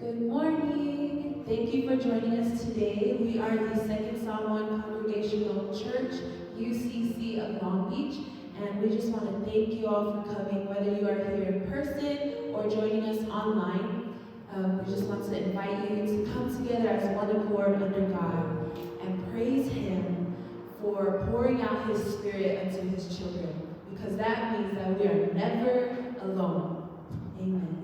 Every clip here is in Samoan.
Good morning. Thank you for joining us today. We are the Second Samoan Congregational Church, UCC of Long Beach, and we just want to thank you all for coming, whether you are here in person or joining us online. We just want to invite you to come together as one accord under God and praise Him for pouring out His Spirit unto His children, because that means that we are never alone. Amen.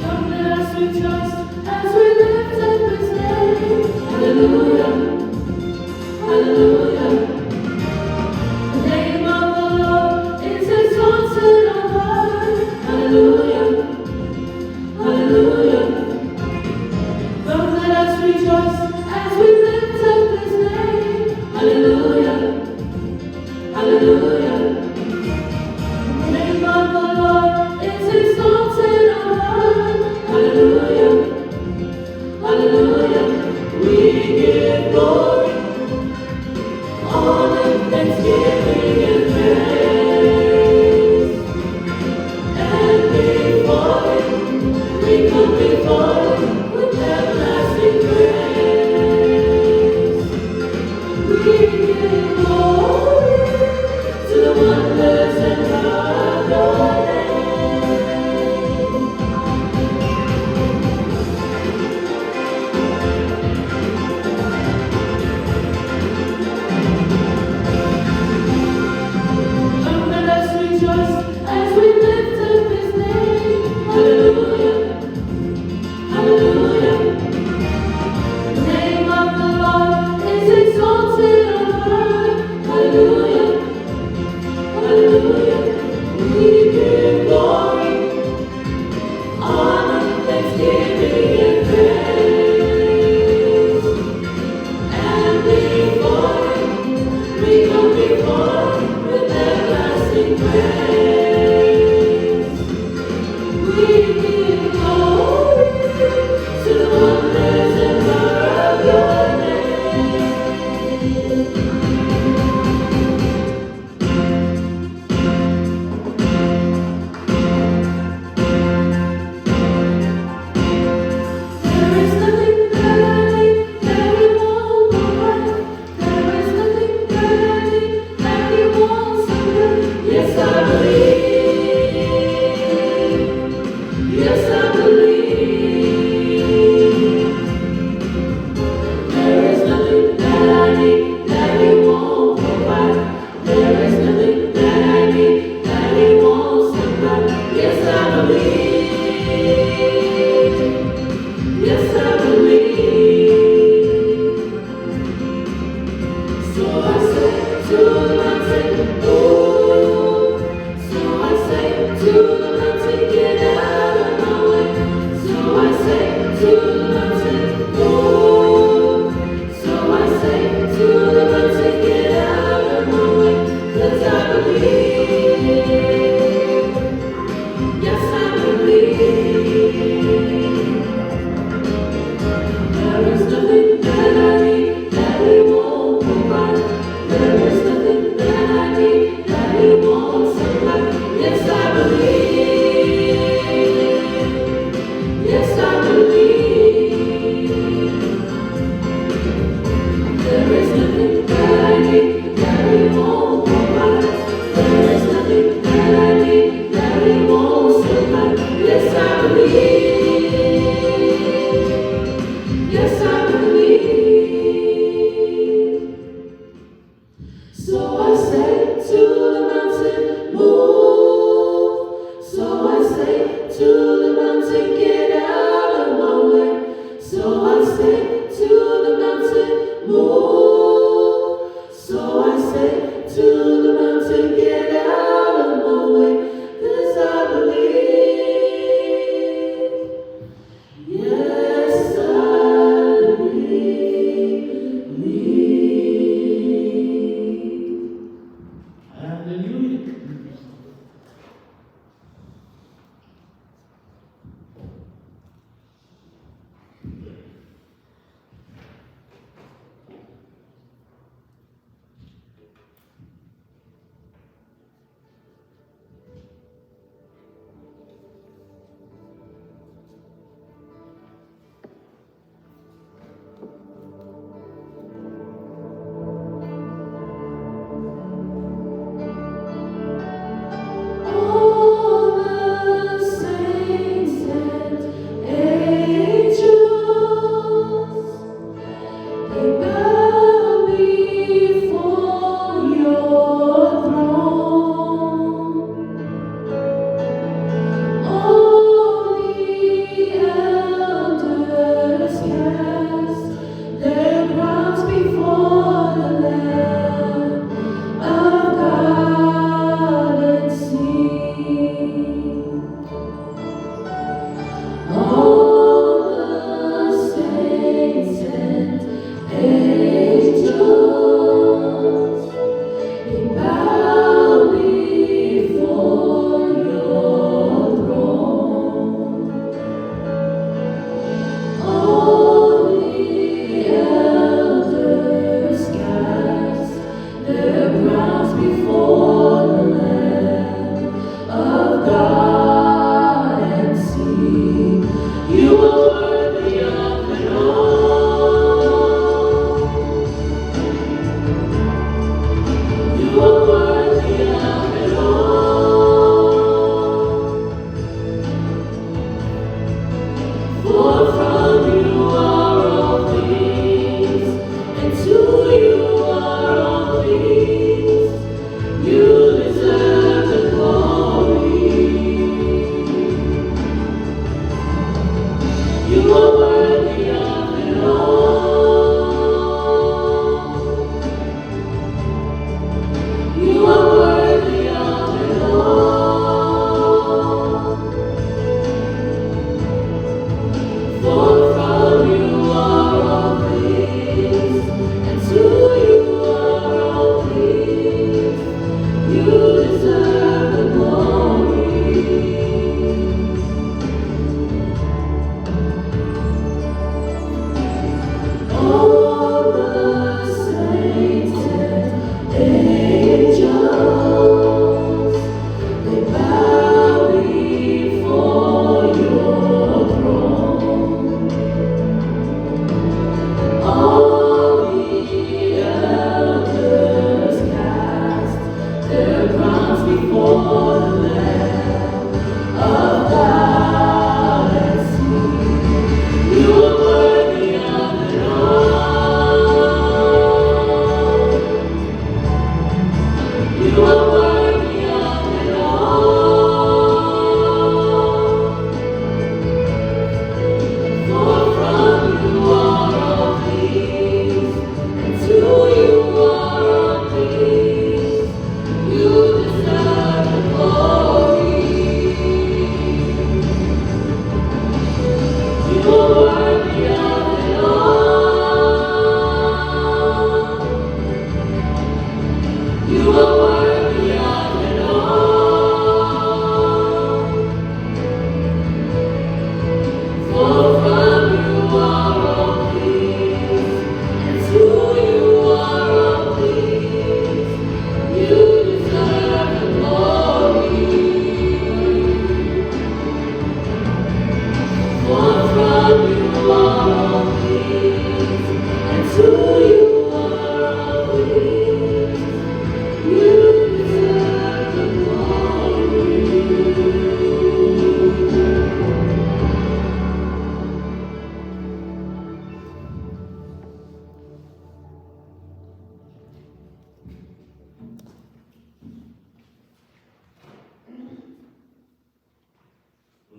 Come, let us rejoice as we lift up His name. Hallelujah, hallelujah. The name of the Lord is exalted on high. Hallelujah, hallelujah. Come, let us rejoice as we lift up His name. Hallelujah, hallelujah. The name of the Lord is exalted on high. Hallelujah, hallelujah. We give glory, honor, thanksgiving, and praise. And before Him, we come before Him with everlasting praise. We give glory to the wonders and power of Your name. Come, let us rejoice as we lift up His name. Hallelujah, hallelujah. The name of the Lord is exalted on high. Hallelujah, hallelujah. We give glory, honor, thanksgiving, and praise. And before Him, we come before Him with everlasting praise. We give glory to the wonders and power of Your name. There is nothing that I need that He won't provide. There is nothing that I need that He won't supply. Yes, I believe. Yes, I believe. There is nothing that I need that He won't provide. There is nothing that I need that He won't supply. Yes, I believe. Yes, I believe. So I say to the mountain, move. So I say to the mountain, get out of my way. So I say to the mountain, move. So I say to the mountain, get out of my way. 'Cause I believe. Yes, I believe. There is nothing that I need that He won't provide. There is nothing that I need that He won't supply. Yes, I believe.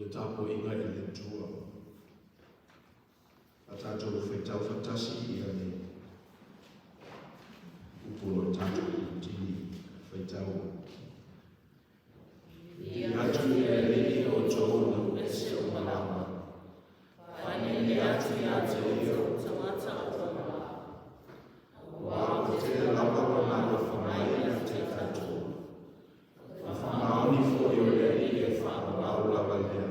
O le tapuaiga i le Atua. A tatou faitau faatasi ia le upu o lo tatou tini faitau. Viia atu i le Alii o outou nuu ese uma lava. Faanini atu ia te ia ou tagata uma lava. Aua ua tele lava lona alofa mai ia te tatou. O le faamaoni foi o le Alii e faavavau lava lea.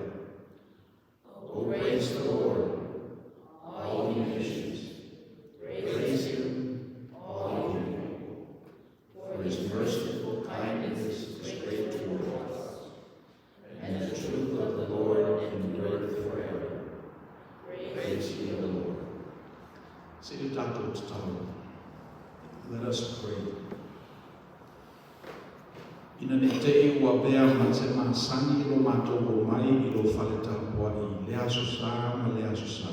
Oh, praise the Lord, all you nations. Praise him, all you people. For his merciful kindness is great toward us, and the truth of the Lord endureth forever. Praise ye the Lord. Se I tatou tatalo. Let us pray. Ina ne i te i ua avea ma se masani lo matou omai i lou fale tapuai i lea aso sa ma lea aso sa.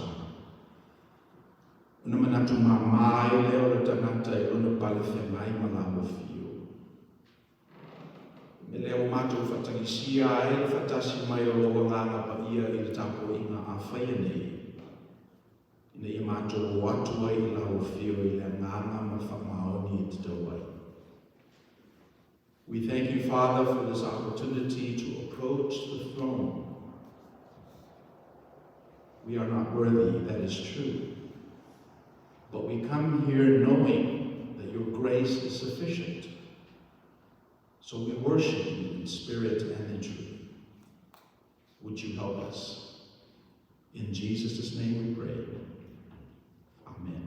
Ona manatu māmā ai lea o le tagata i lona pale feagai ma lauofio. Me lea ua matou faatagisia ai le faatasi mai o lou Agaga Paia i le tapuaiga a faia nei, ina ia matou o atu ai i lauofio i le agaga ma le faamaoni e tatau ai. We thank you, Father, for this opportunity to approach the throne. We are not worthy, that is true. But we come here knowing that your grace is sufficient. So we worship you in spirit and in truth. Would you help us? In Jesus' name we pray. Amen.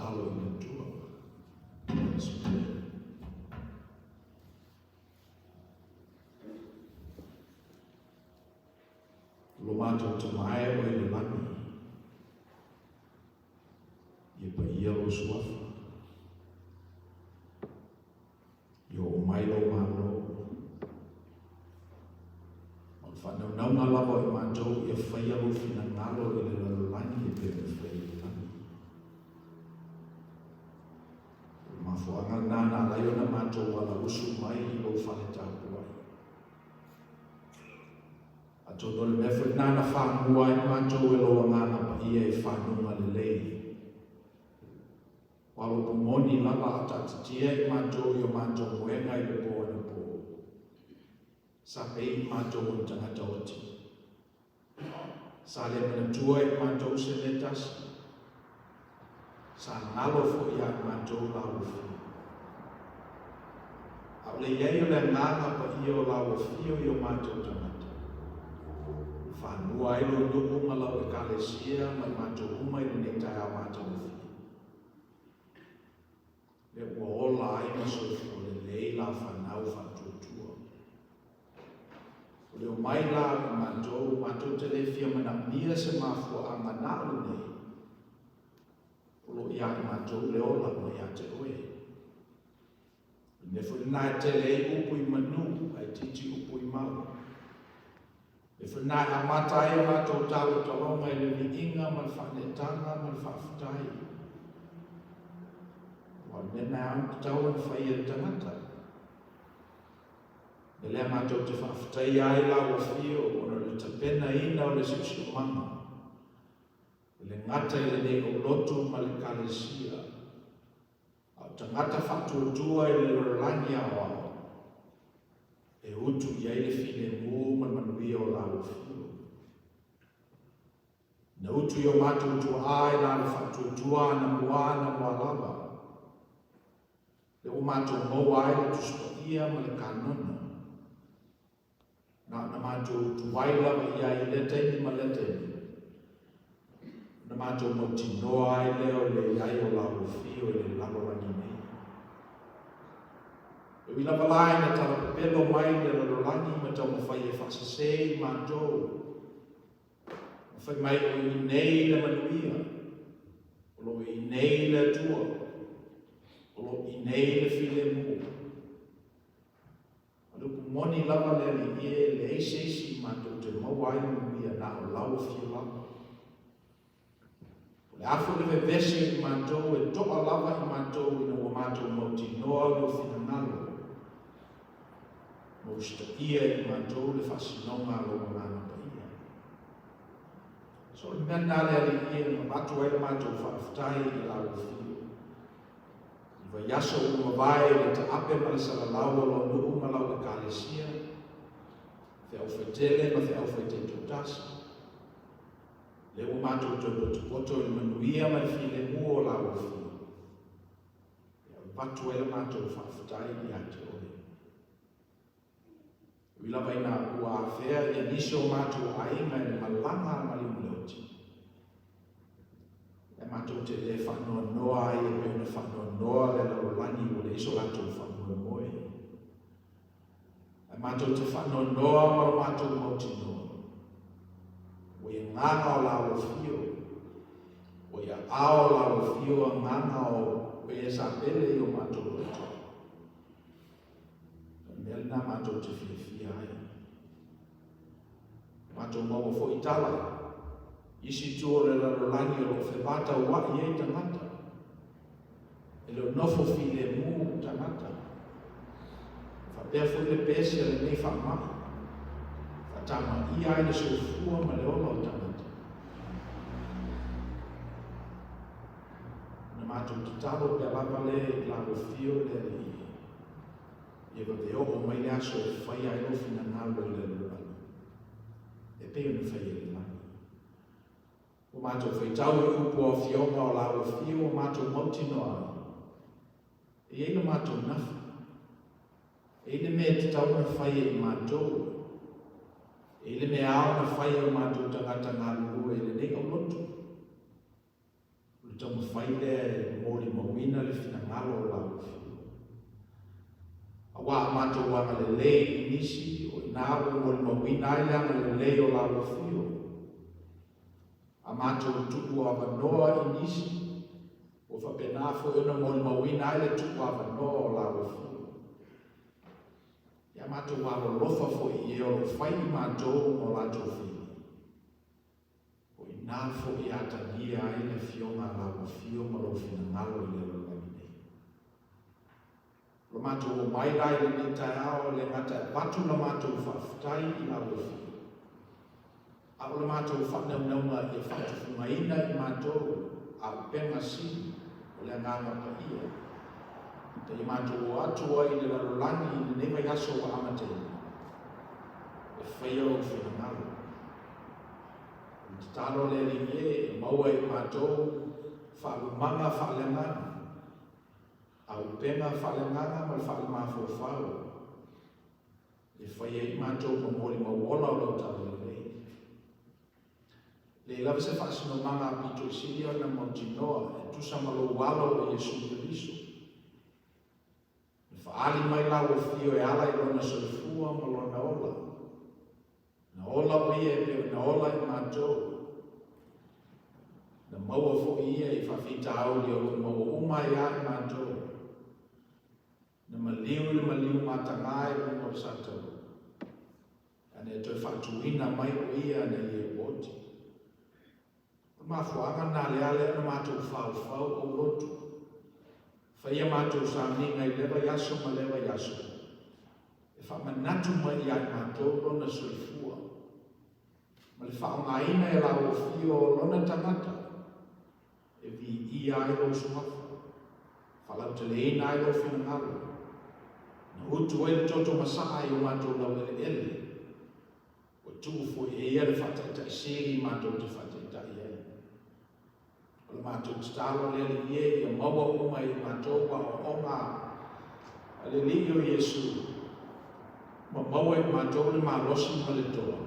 tatalo i le Atua. Let us pray. Lo matou Tama e o i le lagi, ia paia lou suafa, ia oo mai lou Malo, ma le faanaunauga lava o i matou ia faia lou finagalo i le lalolagi e pei ona faia i le lagi. O le mafuaaga lena na ala ai ona matou alausu mai i lou fale tapuai. Atonu o le mea foi lena na famua ai matou e lou Agaga Paia i fanuga lelei. Ua lopo moni lava a o taatitia i matou i o matou moega i le po anapo. Sa pei i matou o ni tagata oti. Sa le manatua i matou se mea tasi. Sa galo foi ia i matou lau afio. A o le i ai o le Agaga Paia o lau afio i o matou tagata, na fanua ai lou nuu ma lau Ekalesia ma i matou uma i lenei taeao matagofie. Lea ua ola ai ma soifua lelei la fanau faatuatua. O le omai la o i matou, matou te le fia manaomia se mafuaaga na o lenei, o lo o ia i matou le ola mai ia te oe. O le mea foi lena e tele ai upu i manu, ae itiiti upu i mau. Le mea foi lena e amata ai a matou talotaloga i le viiga ma le faaneetaga ma le faafetai. Aua o le mea lena e ao ona tatau ona faia e le tagata. O le mea lea matou te faafetaia ai lau afio ona o le tapenaina o le siosiomaga, e le gata i lenei aulotu ma le Ekalesia, a o tagata faatuatua i le lalolagi aoao, e utu i ai le filemu ma le manuia o lau afio. Na utu i o matou tuaa i la le faatuatua anamua anamua lava, Lea ua matou maua ai le Tusi Paia ma le Kanona. Na ona matou tuai lava i ai i lea taimi ma lea taimi, ona matou mautinoa ai lea o le i ai o lau afio i le lalolagi nei. E ui lava la ina talapepelo mai le lalolagi ma taumafai e faasese i matou, ma fai mai o i nei le manuia, o lo o i nei le Atua, o lo o i nei le filemu. O le upu moni lava le Alii e, leai se isi matou te maua ai le manuia na o lau afio lava. O le a foi le vevesi i matou e toa lava i matou ina ua matou mautinoa lou finagalo, ma usitaia i matou le faasinoga a lou Agaga Paia. So o le mea lena le Alii e avatu ai le matou faafetai i lau afio. I vaiaso ua mavae i le taape ma le salalau o lou nuu ma lau Ekalesia, feau faitele ma feau faitaitoatasi, lea ua matou toe potopoto i le manuia ma le filemu o lau afio, e avatu ai le matou faafetai ia te oe. Ui lava ina ua afea ia nisi o matou aiga i le malaga a Maliuleoti, e matou te le faanoanoa ai e pei ona faanoanoa le lalolagi ua leai so latou faamoemoe. Ae matou te faanoanoa ma lo matou mautinoa, ua i agaga o lau afio, ua i aao o lau afio agaga o e sa pele i o matou loto. O le mea lena matou te fiafia ai. Matou maua foi tala, isi itu o le lalolagi o lo o fevataua'i ai tagata. E le o nofo filemu tagata. E faapea foi le pese a lenei faamai, faatamaia ai le soifua ma le ola o tagata. Na matou tatalo pea lava lea i lau afio le Alii, ia vave oo mai le aso e faia ai lou finagalo i le lalolagi, e pei ona faia i le lagi. Ua matou faitau i upu o afioga o lau afio ua matou mautinoa ai, e i ai le matou nafa, e i ai le mea e tatau ona faia i matou, e i ai le mea ao ona faia e o matou tagata galulue i lenei aulotu. O le taumafai lea e molimauina le finagalo o lau Afioga. Aua a matou agalelei i nisi, o i ina ua molimauina ai le agalelei o lau Afioga. A matou tuu avanoa i nisi, ua faapena foi ona molimauina ai le tuu avanoa o lau Afioga. Ia matou alolofa foi i e o lo o fai i matou ma o latou fili. O i ina foi e atagia ai le Afioga a lau Afio ma lou finagalo i le lalolagi nei. O le matou omai la i lenei taeao e le gata e avatu la matou faafetai i lau Afio, a o le matou faanaunauga ia faatufugaina i matou auupega sili o le Agaga Paia, ina ia matou o atu ai i le lalolagi i lenei vaiaso ua amataina, e faia lou finagalo. O le tatalo a le Alii e, e maua e i matou faalumaga faaleagaga, auupega faaleagaga ma le faalemafaufau, e fai ai matou ma molimau ola o lau talalelei. Leai lava se faasinomaga aupito sili ona mautinoa e tusa ma lou alo o Iesu Keriso. Na faaali mai lau afio e ala i lona soifua ma lona ola. Na ola o ia e pei ona ola i matou. Na maua foi ia i faafitauli o lo o maua uma ai lava i matou. Na maliu i le maliu mataga i luga o le sataua. Ina ia toe faatuina mai o ia ina ia ua oti. O le mafuaaga lena lea lea na matou faufau ou lotu. Faia matou sauniga i lea vaiaso ma lea vaiaso. E faamanatu mai ia i matou lona soifua ma le faaaogaina e lau afio o lona tagata e viia ai lou suafa, faalauteleina ai lou finagalo, na utu ai le toto masaa i o matou laueleele, ua tuu foi e ia le faataitai sili matou te faataitai ai. O le matou tatalo le Alii e, ia maua uma i matou aoaoga a le Alii o Iesu, ma maua i matou le malosi ma le toa,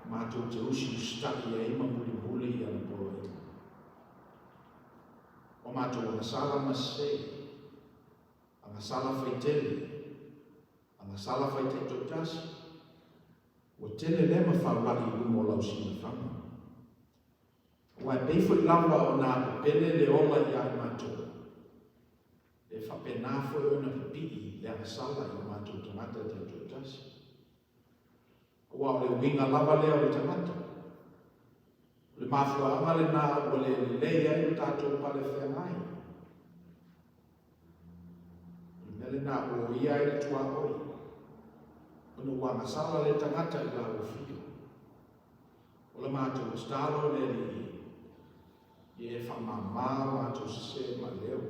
matou te usiusitai ai ma mulimuli i ana poloaiga. O matou agasala ma sese, agasala faitele, agasala faitaitoatasi, ua tele lea ma faulai i luma o lau silafaga. Aua e pei foi lava ona apepele le ola ia i matou, e faapena foi ona pipii le agasala i o matou tagata taitoatasi. Aua o le uiga lava lea o le tagata. O le mafuaaga lena ua le lelei ai lo tatou pale feagai. O le mea lena ua oia ai le tuaoi, ona ua agasala le tagata i lau afio. O le matou tatalo le Alii, ia e faamama o matou sese ma leo,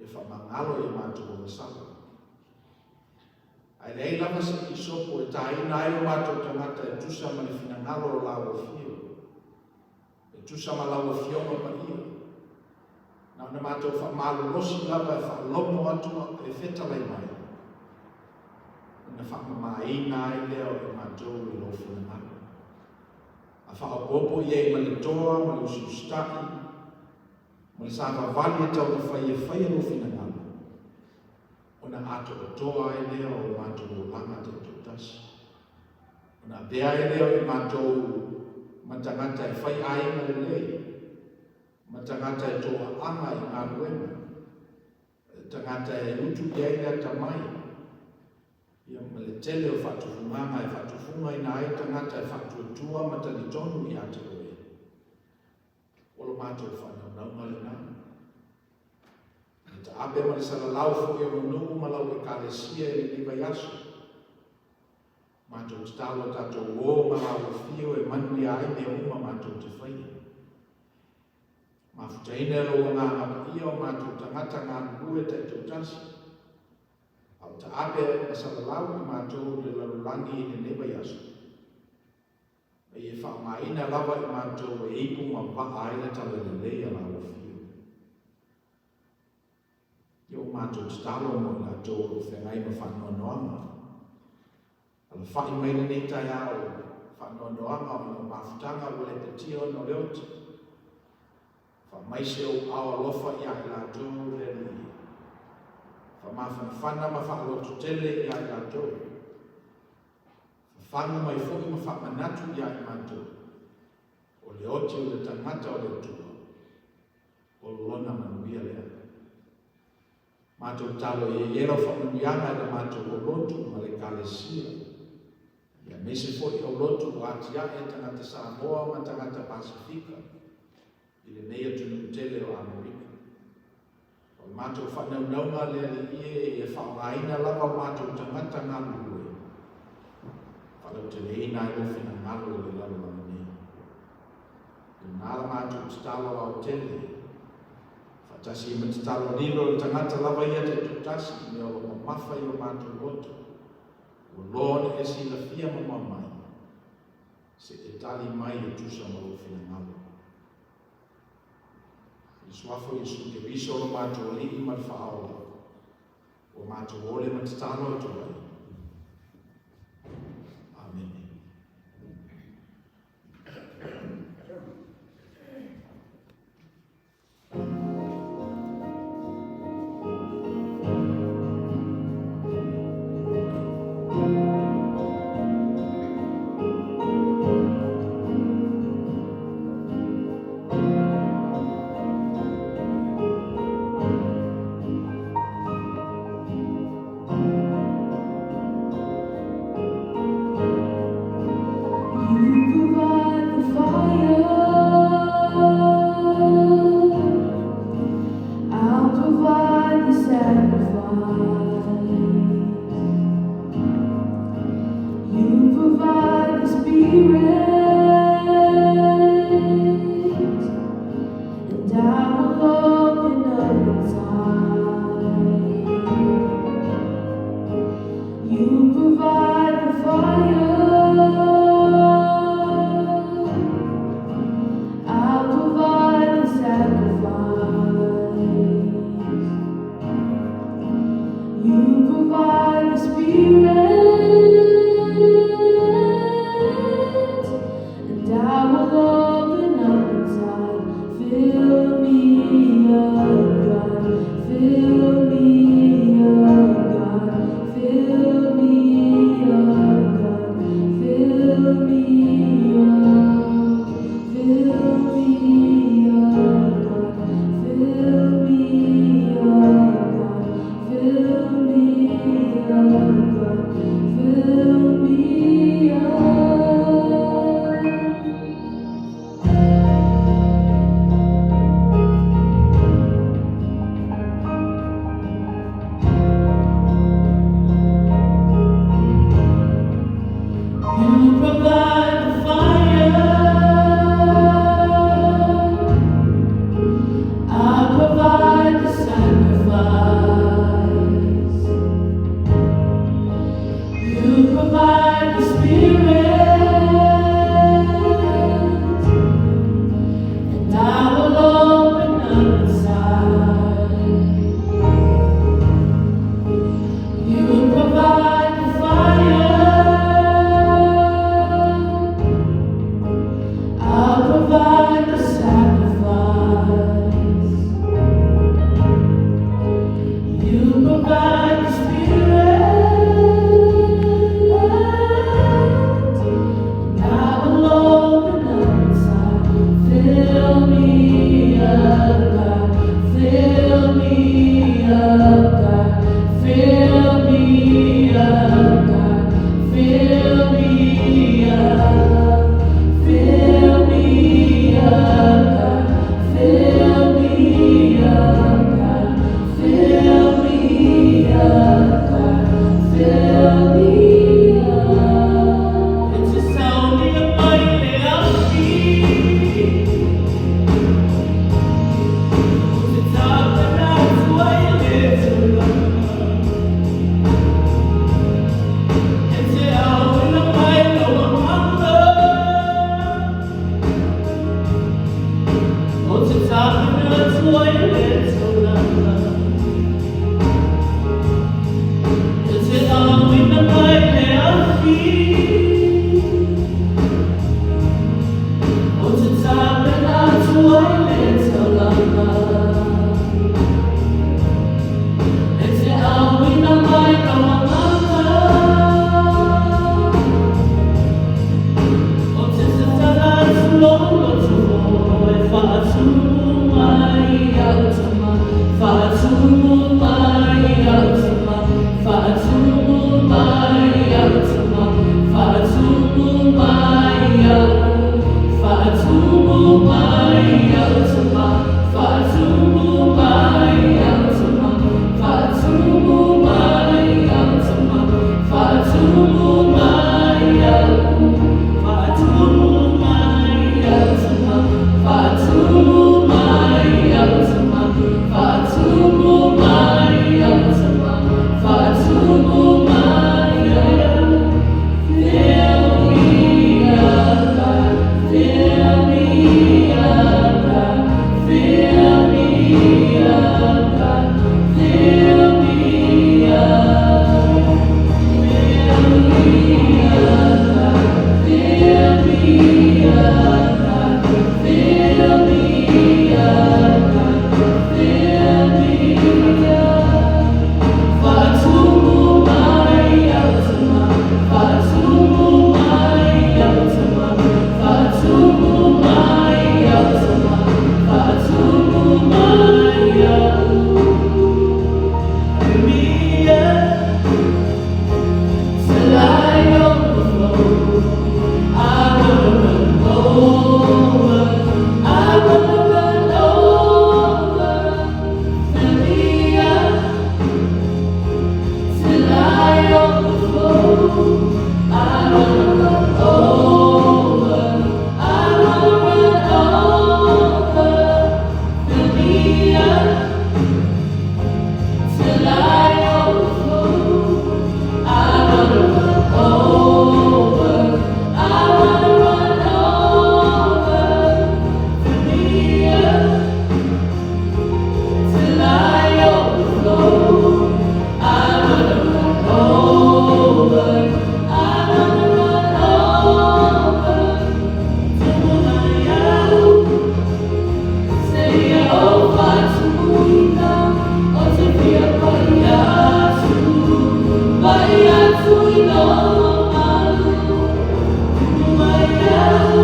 ia faamagalo i matou agasala. Ae leai lava se pilisopo e taina ai o matou tagata e tusa ma le finagalo o lau afio, e tusa ma lau afioga paia. Na ona matou faamalolosi lava e faalogo atu e fetalai mai, ona faamamaina ai lea o i matou i lou finagalo. A faaopoopo i ai ma le toa ma le usiusita'i, ma le savavali e taumafai e faia lou finagalo, ona atoatoa ai lea o matou olaga taitoatasi. Ona avea ai lea o i matou ma tagata e fai aiga lelei, ma tagata e toaaga i galuega, tagata e utu i ai le atamai, ia ma le tele o faatufugaga e faatufugaina ai tagata e faatuatua ma talitonu ia te oe. O lo matou faanaunauga lena. Le taape ma le salalau foi o lou nuu ma lau Ekalesia i lenei vaiaso. Matou tatalo tatou o ma lau afio e manuia ai mea uma matou te faia. Mafutaina e lou Agaga Paia o matou tagata galulue taitoatasi, a o taape ma salalau i matou i le lalolagi i lenei vaiaso. A ia faaaogaina lava i matou e ipu ma vaa ai le talalelei a lau afio. Ia o matou tatalo mo i latou o lo o feagai ma faanoanoaga. Alafai mai lenei taeao faanoanoaga ona o mafutaga ua lepetia ona o le oti. Aumai se Ou ao alofa ia i latou, le Alii e. Faamafanafana ma faalototele ia i latou. Fafagu mai foi ma faamanatu ia i matou, o le oti o le tagata o le Atua, o lona manuia lea. Matou talo ia i ai lau faamanuiaga i le matou aulotu ma le Ekalesia, ia aemaise foi aulotu ua atiae tagata Samoa ma tagata Pasefika i lenei atunuu tele o Amerika. O le matou faanaunauga le Alii e, ia faaaogaina lava o matou tagata galulue, faalauteleina ai lou finagalo i le lalolagi nei. I lena la matou tatalo aotele, faatasi ai ma tatalo lilo i le tagata lava ia taitoatasi i mea o lo o mamafa i lo matou loto, ua loa ona e silafia ma mamai, se e tali mai e tusa ma lou finagalo. I le Suafa o Iesu Keriso lo matou Alii ma le Faaola, ua matou ole ma tatalo atu ai. Amene. You provide the fire, I'll provide the sacrifice. You provide the spirit, and I will open up inside. You provide the fire, I'll provide the sacrifice. You provide the spirit, and I will open up inside. Fill me up, God. Fill me up, God. Fill me up, God. Fill me up. Fill me up, God. Fill me up, God. Fill me up, God. Fill me up. You provide the fire, I provide the sacrifice. You provide the spirit, and I will open up inside. You provide the fire, I'll provide the sacrifice. You provide the spirit, and I will open up inside. Fill me up, God. Fill me up, God. Fill me up, God. Fill me up. Fill me up, God. Fill me up, God. Fill me up, God. Fill me up. It's a sound in my afi. O te tāpana tua i le tula. E te au ina mai lau amanga. O te tāpana tua i le tula. E te au ina mai le afi. O te tāpana tua i le tula. au tama, faatumu mai au tama, faatumu mai au tama, faatumu mai au, faatumu mai au tama, faatumu mai au tama, faatumu mai au tama, faatumu mai au, faatumu mai au tama, faatumu mai au tama, faatumu mai au tama, faatumu mai au. Fill me up, God. Fill me up, God. Fill me up, God. Fill me up. Fill me up, God. Fill me up, God. Fill me up, God. Fill me up. Faatumu mai au tama, faatumu mai au tama, faatumu mai au tama, faatumu mai au. Fill me up till I overflow. I wanna run over. I wanna run over. Fill me up till I overflow. I wanna run over. I wanna run over. Fill me up till I overflow. I wanna run over. I wanna run over. Fill me up till I overflow. I wanna run over. I wanna run over. Tumu mai au, seia o faatumuina, o te fia pai atu, pai atu i lona malu. Tumu mai au,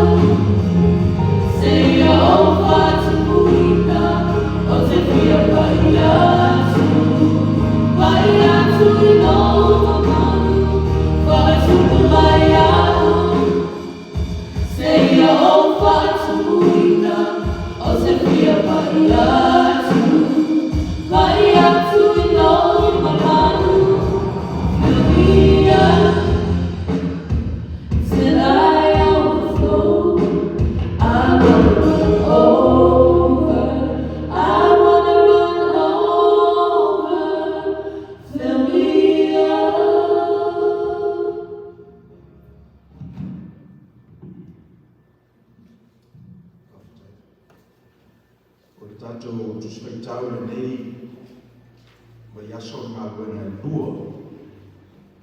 seia o faatumuina, o te fia pai atu, pai atu i lona malu. Faatumu mai au, seia o faatumuina, o te fia pai atu, pai atu i lona malu. Fill me up till I overflow. I wanna run over. I wanna run over. Fill me up. O le tatou Tusi Faitau lenei vaiaso o galuega e lua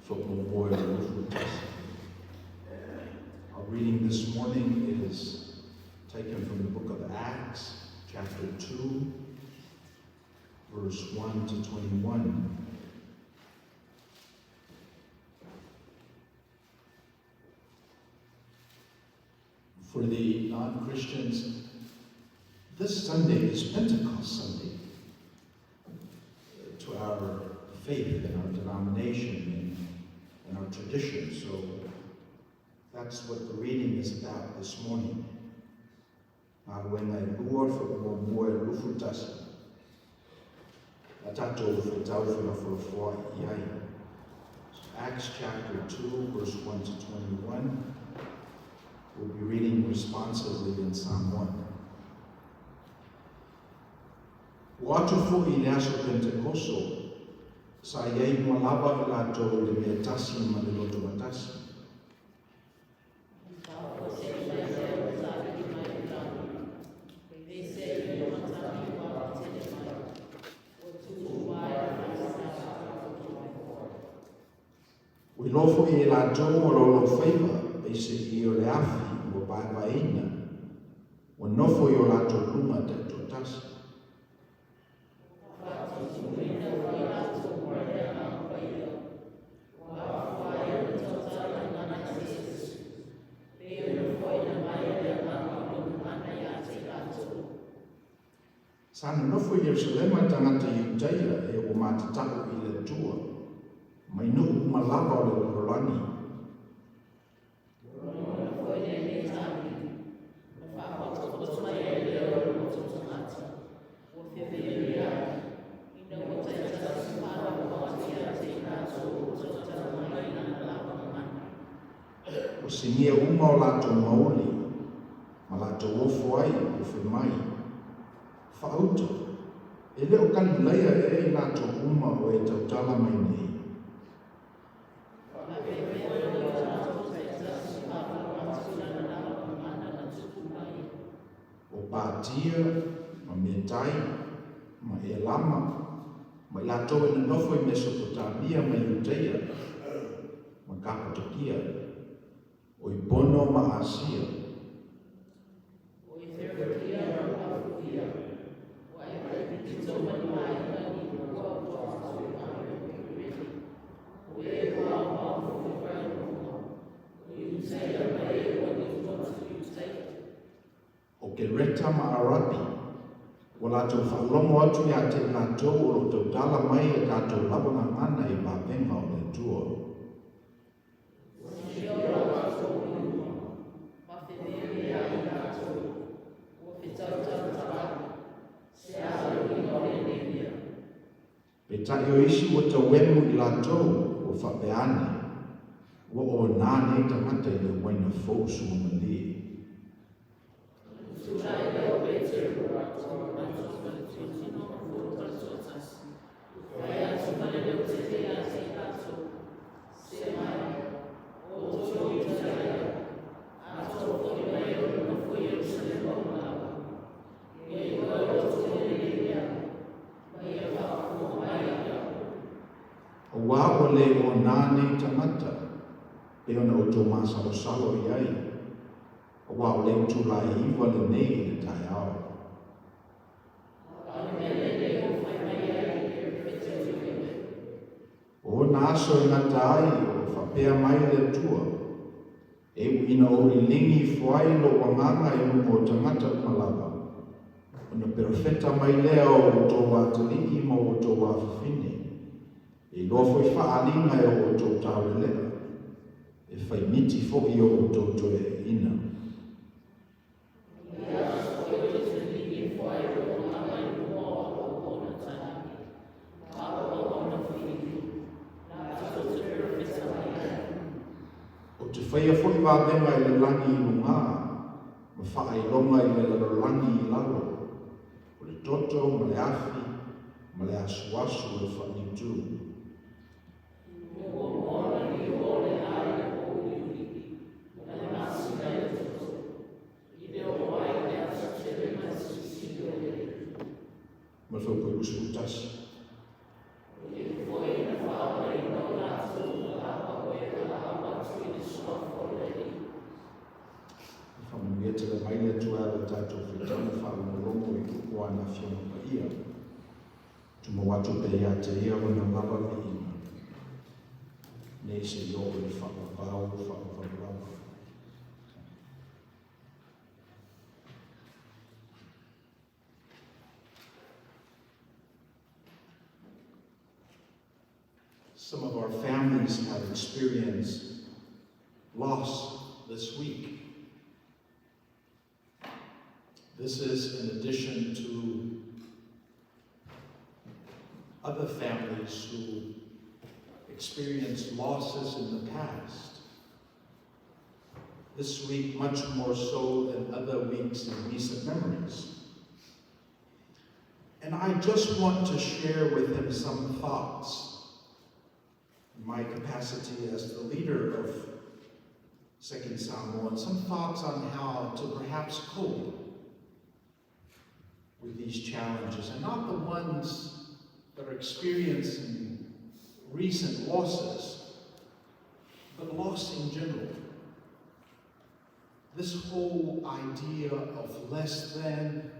faamuamua e le 21. Our reading this morning is taken from the book of Acts, chapter 2, verse 1 to 21. For the non Christians, this Sunday is Pentecost Sunday to our faith and our denomination and our tradition. So that's what the reading is about this morning. Galuega e lua faamuamua e 21. A tatou faitau felafolafoai i ai. So Acts chapter 2, verse 1 to 21. We'll be reading responsively in Samoan. Ua atu foʻi i le aso Penetekoso, sa i ai uma lava i latou i le mea tasi ma le loto gatasi. Ua iloa foʻi e latou o laulaufaiva peiseai o le afi ua vaevaeina, ua nofo i o latou luga taitoatasi. Sa nonofo i Ierusalema tagata Iutaia e ua matata'u i le Atua, mai nu'u uma lava o le lalolagi. Ua sinia uma o latou mauli, ma latou ofo ai ua fai mai, Faauta, e le o Kalilaia ea i latou uma o e tautala mai nei? O Patia, ma Metai, ma Elama, ma i latou e nonofo i Mesopotamia ma Iutaia, ma Kapatokia, o i Pono ma Asia. O Kereta ma Arapi, ua latou faalogo atu iā te i latou o lo o tautala mai e tatou lava gagana i vavega o le Atua. Peitai o isi ua tauemu i latou ua faapea ane, Ua onā nei tagata i le uaina fou suamalie. Auā ua le onā nei tagata, pei ona outou masalosalo i ai, auā o le itulā e 9 lenei i le taeao. O ona aso e gata ai o lo o faapea mai le Atua, E ui ina ou liligi ifo ai lou agaga i luga o tagata uma lava, ona perofeta mai lea o outou atalii ma o outou afafine, e iloa foi faaaliga e o outou taulelea, e faimiti foi o outou toeaiina. Ou te faia foi vavega i le lagi i lugā, ma faailoga i le lalolagi i lalo, o le toto ma le afi ma le asuasu o le faaniutū. Ma le fuaiupu 21. E faamanuia tele mai le Atua e ala i tatou faitauga faalogologo i upu o ana Afioga Paia. Tumau atu pea iā te ia lona lava viiga, nei seia oo i le faavavau faavavau lava. Some of our families have experienced loss this week. This is in addition to other families who experienced losses in the past. This week, much more so than other weeks in recent memories. And I just want to share with him some thoughts in my capacity as the leader of Second Samoan, some thoughts on how to perhaps cope with these challenges, and not the ones that are experiencing recent losses, but loss in general. This whole idea of less than,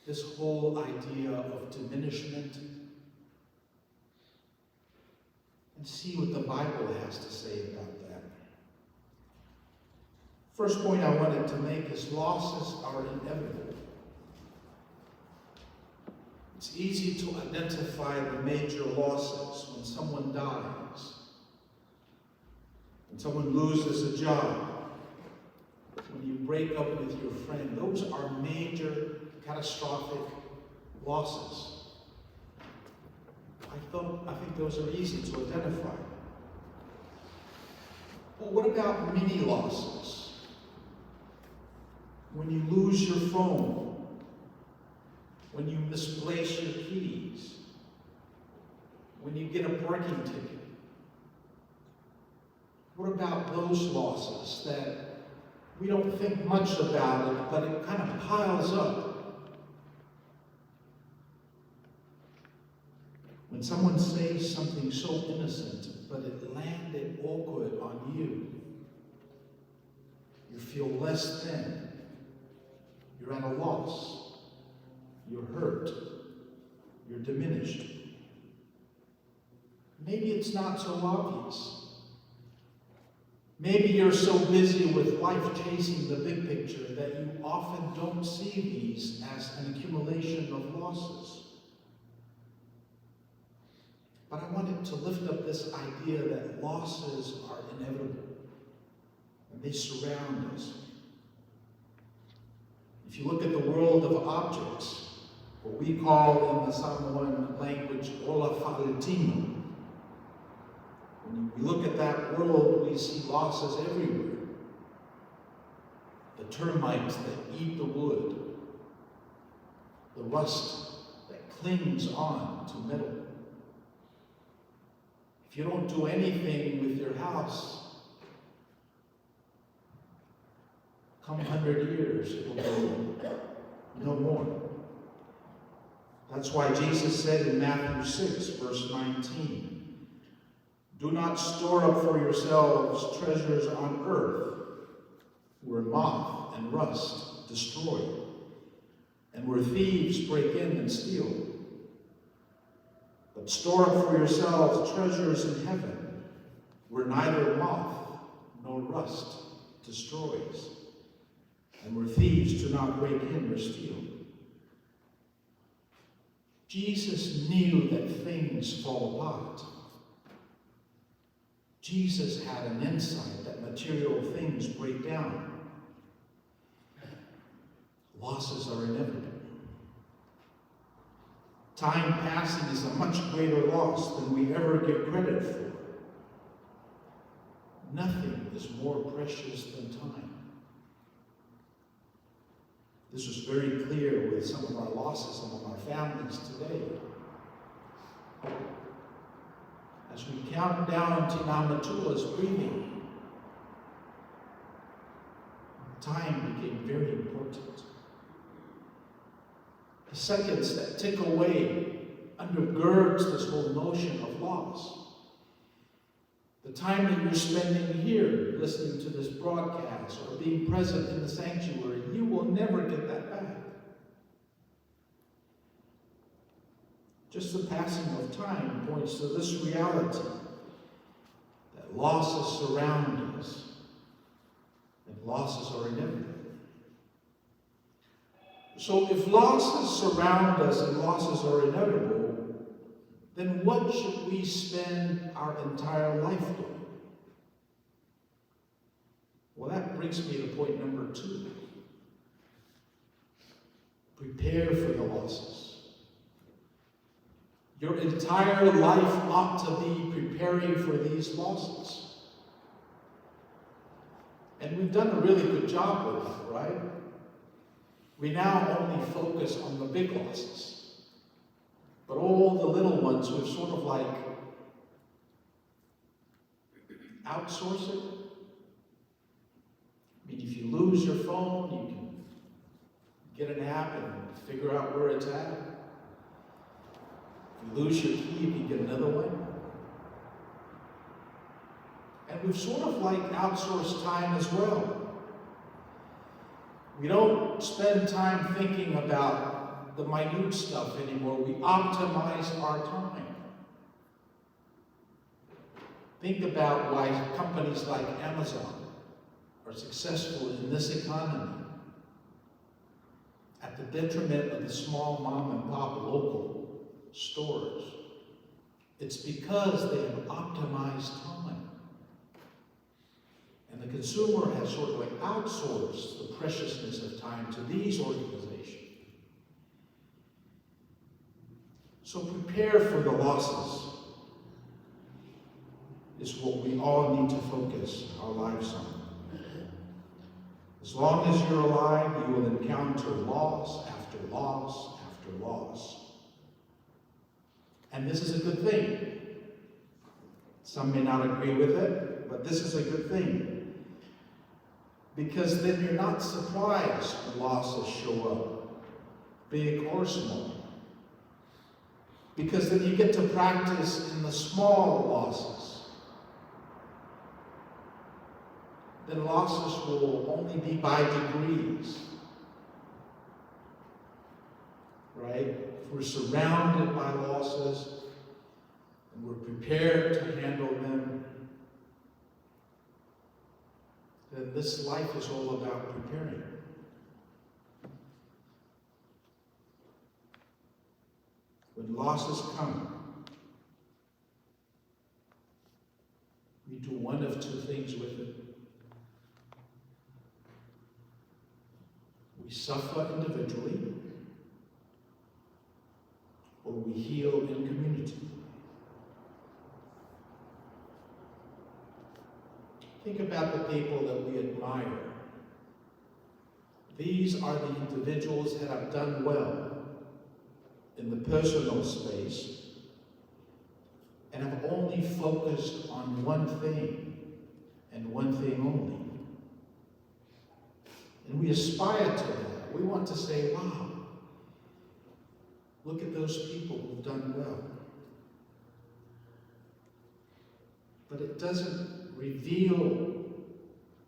this whole idea of diminishment, and see what the Bible has to say about that. First point I wanted to make is losses are inevitable. It's easy to identify the major losses when someone dies, when someone loses a job, when you break up with your friend. Those are major catastrophic losses. I think those are easy to identify. But what about mini losses? When you lose your phone, when you misplace your keys, when you get a parking ticket. What about those losses that we don't think much about it, but it kind of piles up? When someone says something so innocent, but it landed awkward on you, you feel less than. You're at a loss. You're hurt. You're diminished. Maybe it's not so obvious. Maybe you're so busy with life chasing the big picture that you often don't see these as an accumulation of losses. But I wanted to lift up this idea that losses are inevitable and they surround us. If you look at the world of objects, what we call in the Samoan language, ola fa'aletino, when we look at that world, we see losses everywhere. The termites that eat the wood, the rust that clings on to metal. If you don't do anything with your house, come 100 years, it will be no more. That's why Jesus said in Matthew 6, verse 19, "Do not store up for yourselves treasures on earth, where moth and rust destroy, and where thieves break in and steal. But store up for yourselves treasures in heaven, where neither moth nor rust destroys, and where thieves do not break in or steal." Jesus knew that things fall apart. Jesus had an insight that material things break down. Losses are inevitable. Time passing is a much greater loss than we ever give credit for. Nothing is more precious than time. This was very clear with some of our losses among our families today. As we count down to Namatua's breathing, time became very important. The seconds that tick away undergirds this whole notion of loss. The time that you're spending here listening to this broadcast or being present in the sanctuary, you will never get that back. Just the passing of time points to this reality that losses surround us and losses are inevitable. So if losses surround us and losses are inevitable, then what should we spend our entire life doing? Well, that brings me to point number 2. Prepare for the losses. Your entire life ought to be preparing for these losses. And we've done a really good job with that, right? We now only focus on the big losses. But all the little ones, we've sort of like outsource it. If you lose your phone, you can get an app and figure out where it's at. If you lose your key, you can get another one. And we've sort of like outsourced time as well. We don't spend time thinking about the minute stuff anymore. We optimize our time. Think about why companies like Amazon are successful in this economy. at the detriment of the small mom and pop local stores. It's because they have optimized time. And the consumer has sort of like outsourced the preciousness of time to these organizations. So prepare for the losses is what we all need to focus our lives on. As long as you're alive, you will encounter loss after loss after loss. And this is a good thing. Some may not agree with it, but this is a good thing. Because then you're not surprised when losses show up, big or small. Because then you get to practice in the small losses. Then losses will only be by degrees. Right? If we're surrounded by losses and we're prepared to handle them, then this life is all about preparing. When losses come, we do one of two things with it. We suffer individually, or we heal in community. Think about the people that we admire. These are the individuals that have done well in the personal space and have only focused on one thing and one thing only. And we aspire to that. We want to say, wow, look at those people who've done well. But it doesn't reveal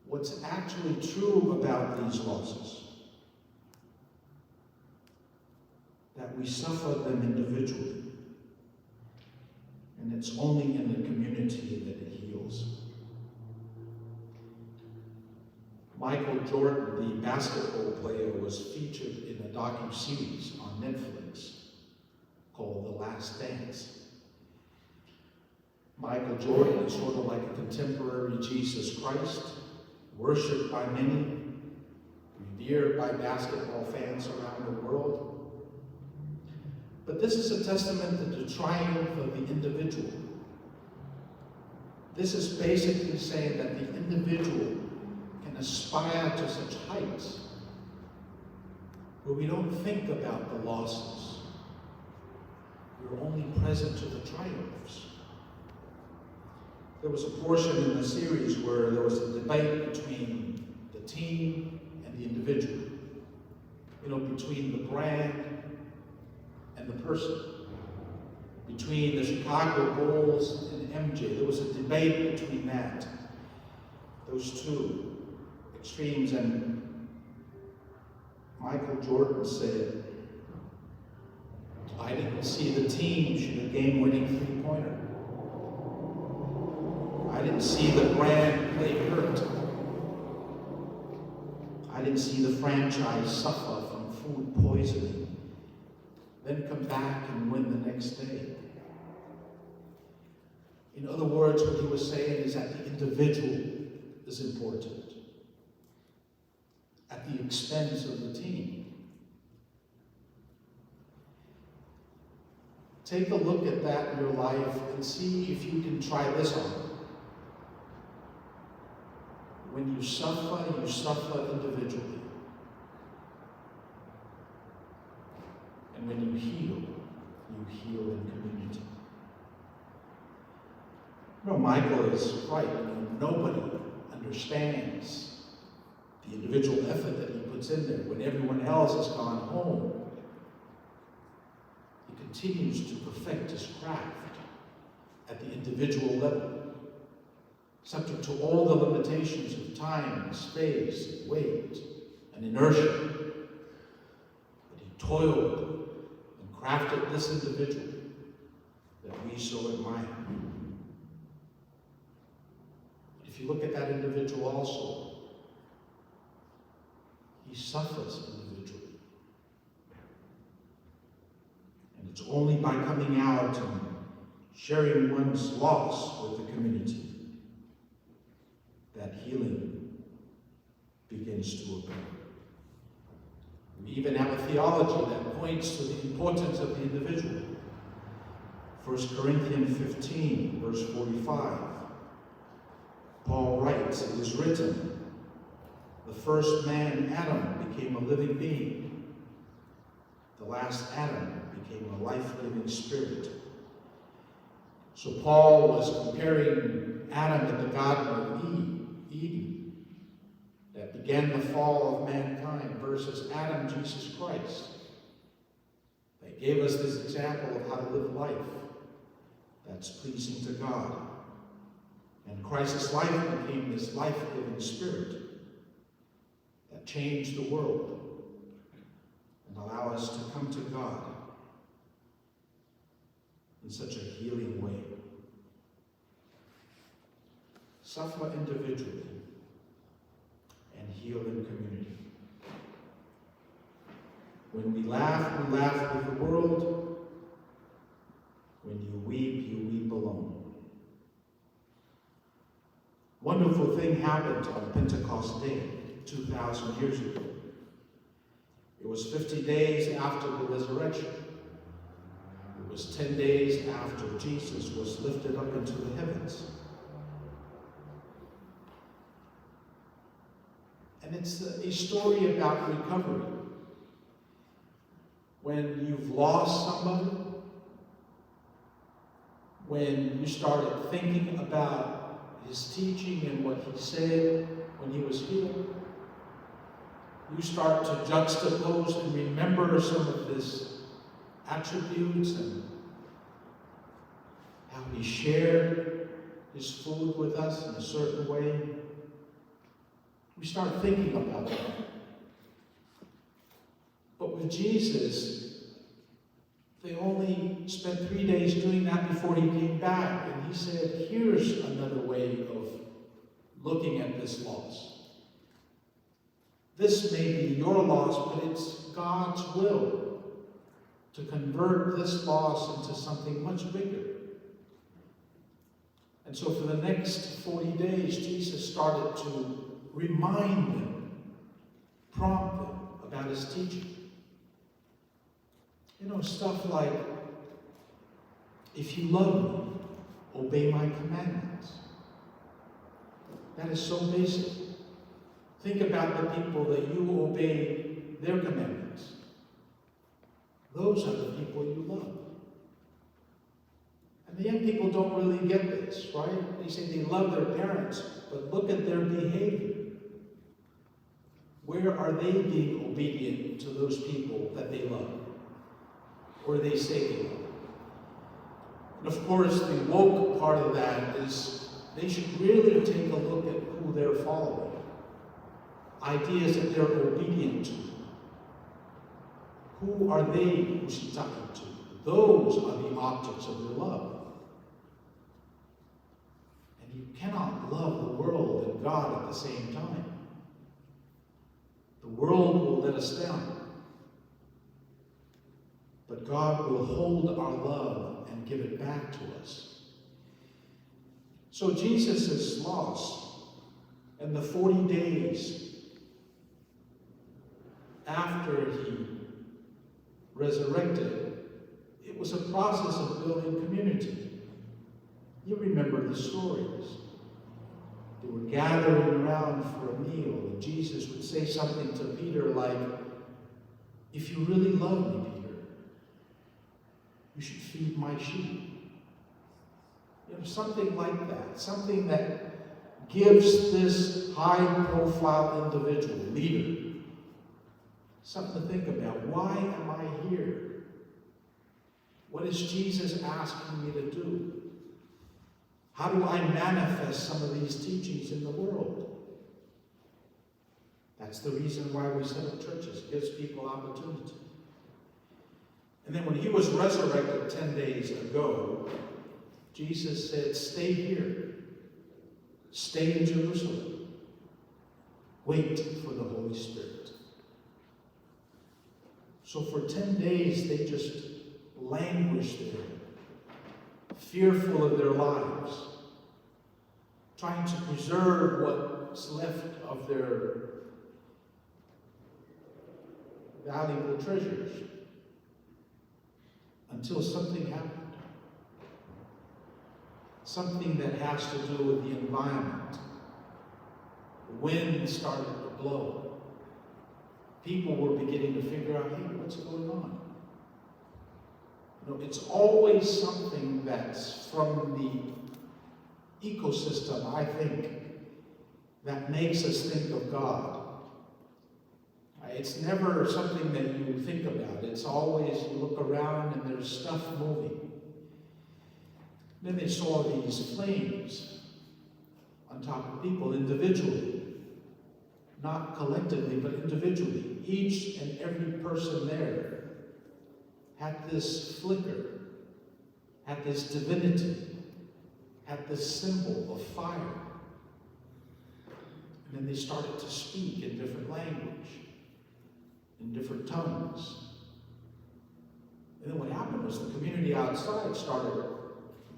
what's actually true about these losses. That we suffer them individually. And it's only in the community that it heals. Michael Jordan, the basketball player, was featured in a docu-series on Netflix called The Last Dance. Michael Jordan is sort of like a contemporary Jesus Christ, worshipped by many, revered by basketball fans around the world. But this is a testament to the triumph of the individual. This is basically saying that the individual can aspire to such heights where we don't think about the losses. We're only present to the triumphs. There was a portion in the series where there was a debate between the team and the individual. Between the brand and the person. Between the Chicago Bulls and MJ. There was a debate between those two extremes, and Michael Jordan said, I didn't see the team shoot a game-winning three-pointer. I didn't see the brand play hurt. I didn't see the franchise suffer from food poisoning, then come back and win the next day. In other words, what he was saying is that the individual is important at the expense of the team. Take a look at that in your life and see if you can try this on. When you suffer, you suffer individually. And when you heal in community. Michael is right. Nobody understands the individual effort that he puts in there. When everyone else has gone home, he continues to perfect his craft at the individual level, subject to all the limitations of time and space and weight and inertia. But he toiled and crafted this individual that we so admire. But if you look at that individual also, he suffers individually. It's only by coming out and sharing one's loss with the community that healing begins to occur. We even have a theology that points to the importance of the individual. 1 Corinthians 15, verse 45. Paul writes, It is written, the first man, Adam, became a living being. The last Adam became a life-giving spirit. So Paul was comparing Adam at the Garden of Eden that began the fall of mankind versus Adam, Jesus Christ, that gave us this example of how to live life that's pleasing to God. And Christ's life became this life-giving spirit that changed the world and allow us to come to God in such a healing way. Suffer individually and heal in community. When we laugh with the world. When you weep, you weep alone. Wonderful thing happened on Pentecost Day, 2,000 years ago. It was 50 days after the resurrection. It was 10 days after Jesus was lifted up into the heavens. And it's a story about recovery. When you've lost somebody, when you started thinking about his teaching and what he said when he was here, you start to juxtapose and remember some of his attributes and how he shared his food with us in a certain way. We start thinking about that. But with Jesus, they only spent 3 days doing that before he came back. And he said, here's another way of looking at this loss. This may be your loss, but it's God's will to convert this loss into something much bigger. And so for the next 40 days, Jesus started to remind them, prompt them about his teaching. Stuff like, if you love me, obey my commandments. That is so basic. Think about the people that you obey their commandments. Those are the people you love. And the young people don't really get this, right? They say they love their parents, but look at their behavior. Where are they being obedient to those people that they love? Or they say they love? And of course, the woke part of that is they should really take a look at who they're following. Ideas that they're obedient to. Who are they usita'i to? Those are the objects of their love. And you cannot love the world and God at the same time. The world will let us down. But God will hold our love and give it back to us. So Jesus' loss and the 40 days after he resurrected, it was a process of building community. You remember the stories. They were gathering around for a meal, and Jesus would say something to Peter like, if you really love me, Peter, you should feed my sheep. Something like that. Something that gives this high-profile individual, leader, something to think about. Why am I here? What is Jesus asking me to do? How do I manifest some of these teachings in the world? That's the reason why we set up churches. It gives people opportunity. And then when he was resurrected 10 days ago, Jesus said, stay here. Stay in Jerusalem. Wait for the Holy Spirit. So for 10 days, they just languished there, fearful of their lives, trying to preserve what's left of their valuable treasures, until something happened. Something that has to do with the environment. The wind started to blow. People were beginning to figure out, hey, what's going on? You know, it's always something that's from the ecosystem, I think, that makes us think of God. It's never something that you think about. It's always you look around and there's stuff moving. Then they saw these flames on top of people individually. Not collectively, but individually. Each and every person there had this flicker, had this divinity, had this symbol of fire. And then they started to speak in different language, in different tongues. And then what happened was the community outside started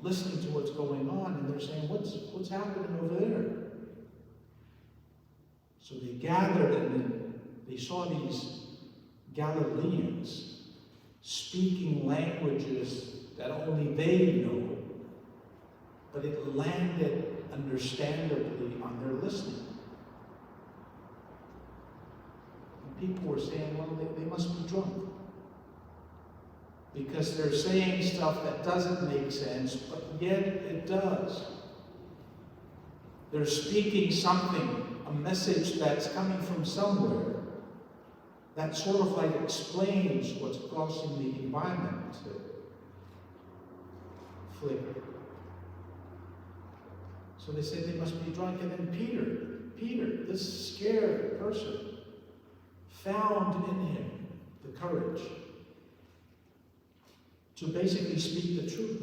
listening to what's going on, and they're saying, what's happening over there? So they gathered, and then they saw these Galileans speaking languages that only they know, but it landed understandably on their listening. And people were saying, well, they must be drunk, because they're saying stuff that doesn't make sense, but yet it does. They're speaking something, a message that's coming from somewhere, that sort of like explains what's causing the environment to flicker. So they said they must be drunk. And then Peter, this scared person, found in him the courage to basically speak the truth.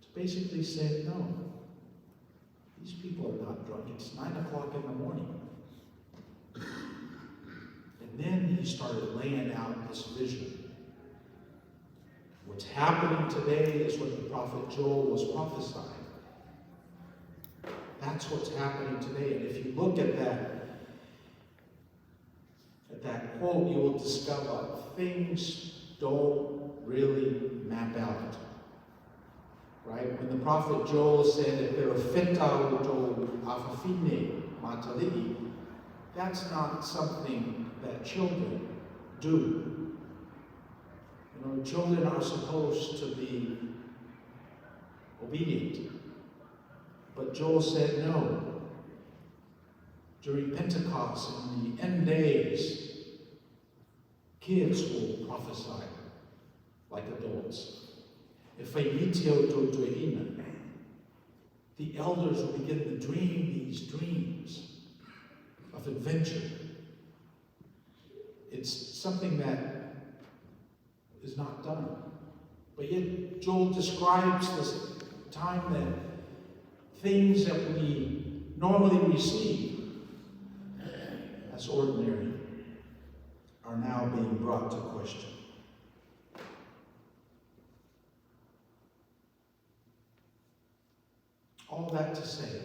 To basically say, no, these people are not drunk. It's 9 o'clock in the morning. And then he started laying out this vision. What's happening today is what the prophet Joel was prophesying. That's what's happening today. And if you look at that quote, you will discover things don't really map out. Right? When the prophet Joel said, if there are fetau to afafine matali'i, that's not something that children do. Children are supposed to be obedient. But Joel said no. During Pentecost, in the end days, kids will prophesy like adults. If a mitio to tuina, the elders will begin to dream these dreams of adventure. It's something that is not done. But yet Joel describes this time that things that we normally receive as ordinary are now being brought to question. All that to say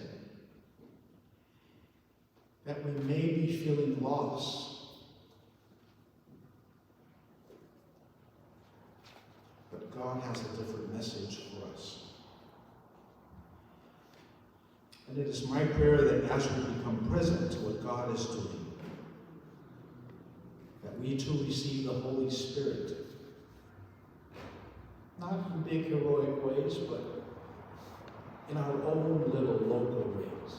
that we may be feeling lost, but God has a different message for us. And it is my prayer that as we become present to what God is doing, that we too receive the Holy Spirit. Not in big heroic ways, but in our own little local ways.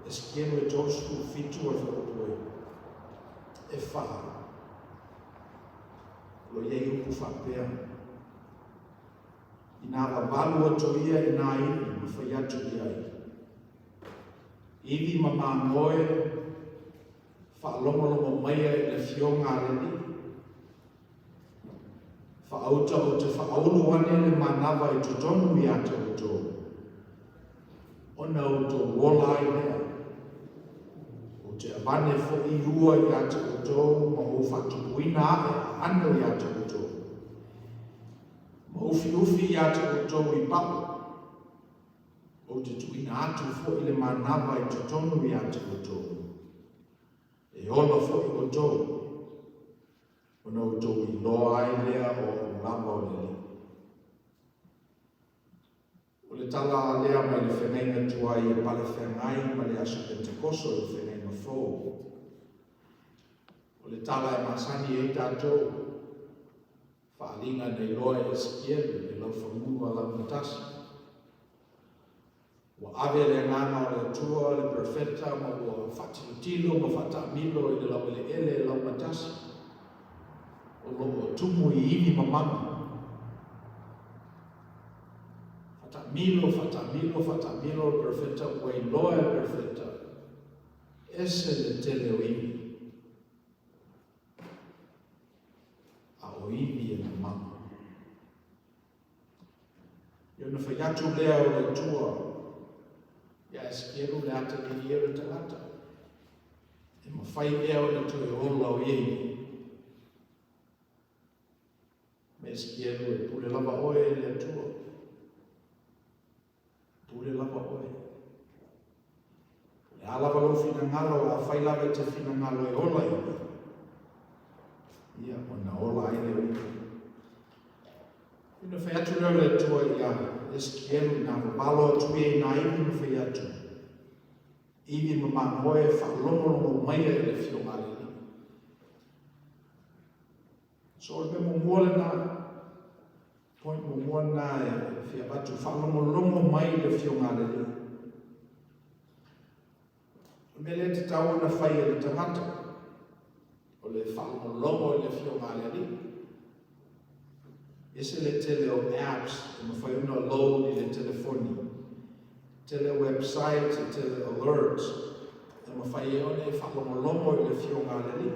Eskielo e tōsu whitu o whakapoi. E whā. Lo iei uku whapea. I nā wawalu atu ia i nā iwi, ma whai atu i ai. Iwi ma māngoe, whaalongolongo maia i le fionga reni. Whaauta o te whaaulu ane le manawa i totonu i ata o tō. Ona o tō wola ai lea. O te vane foi ua ia te outou ma ou faatupuina aʻe aano ia te outou, ma ufiufi ia te outou i pao, ou te tuuina atu foi le manava i totonu ia te outou, e ola foi outou, ona outou iloa ai lea o A'u lava o le Alii. O le tala lea mai le feagaiga tuai e palefeagai ma le Aso Penetekoso i le feagaiga fou. O le tala e masani ai tatou, faaaliga na iloa e Esekielu i le laufanua laugatasi. Ua ave le Agaga o le Atua le Perofeta ma ua faatilotilo ma faataamilo i le laueleele laugatasi o lo o tumu i ivi mamaga. Faataamilo, faataamilo, faataamilo le Perofeta, ua iloa e le Perofeta, ese le tele o ivi. A o ivi e mamaga. Ia ona fai atu lea o le Atua ia Esekielu le atalii e o le tagata. E mafai ea ona toe ola o ia ivi. Ma Esekielu e pule lava oe e le Atua. Pule lava oe. O le a lava lou finagalo, afai lava e te finagalo e ola ivi, ia, ona ola ai lea o ivi. Ona fai atu lea o le Atua ia Esekielu ina vavalo atu ia i nā ivi ma fai atu, Ivi ma mamoe faalogologo maia i le afioga a le Alii. So o le mea muamua lena, Point muamua lena e fia avatu, faalogologo mai i le Afioga a le Alii. O le mea lea e tatau ona fai e le tagata, o le faalogologo i le Afioga a le Alii. Ese le tele o apps e mafai ona load i le telefoni, tele website, e tele alerts, e mafai ai ona e faalogologo i le Afioga a le Alii.